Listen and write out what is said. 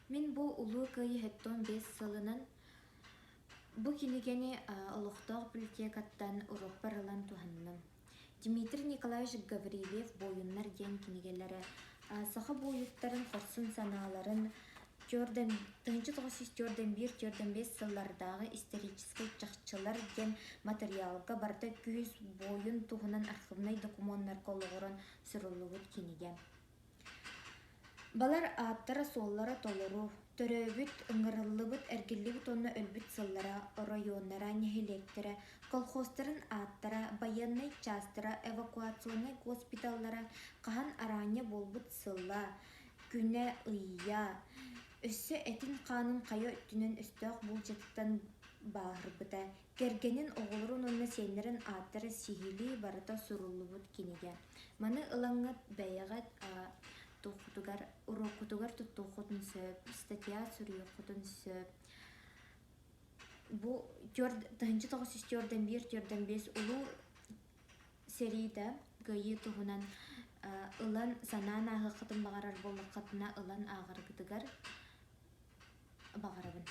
Мин бу Улуу Кыайыы 75 сылынан бу кинигэни олохтоох библиотекаттан уруокпар ылан туһанным. Дмитрий Николаевич Гаврильев «Буойуннар» диэн кинигэлэрэ саха буойуттарын хорсун санааларын 1941-45 сыллардааҕы историческай чахчылар диэн матырыйаалга барыта күүс буойун туһунан архивнай докумуоннарга олоҕуран суруллубут кинигэ. Балар ааттара-суоллара толору, төрөөбүт, ыҥырыллыбыт, эргиллибит уонна өлбүт сыллара, оройуоннара, нэһилиэктэрэ, колхозтарын ааттара, байыаннай чаастара, эвакуационнай госпиталлара, хаһан араанньа буолбут сыла, күнэ, ыйа, өссө этин-хаанын хайа өттүнэн өстөөх буулдьатыттан бааһырбыта, Кэргэнин, оҕолорун уонна сиэннэрин ааттара сиһилии барыта суруллубут кинигэ. Маны ылаҥҥыт бэйэҕит туоххутугар, уруоккутугар туттуоххутун сөп, статья суруйуоххутун сөп. Бу 1904-1-4-5 улуу сэриитэ кыайыы туһунан ылан санаан ааһыаххытын баҕарар буоллаххытына ылан ааҕаргытыгар баҕарабын.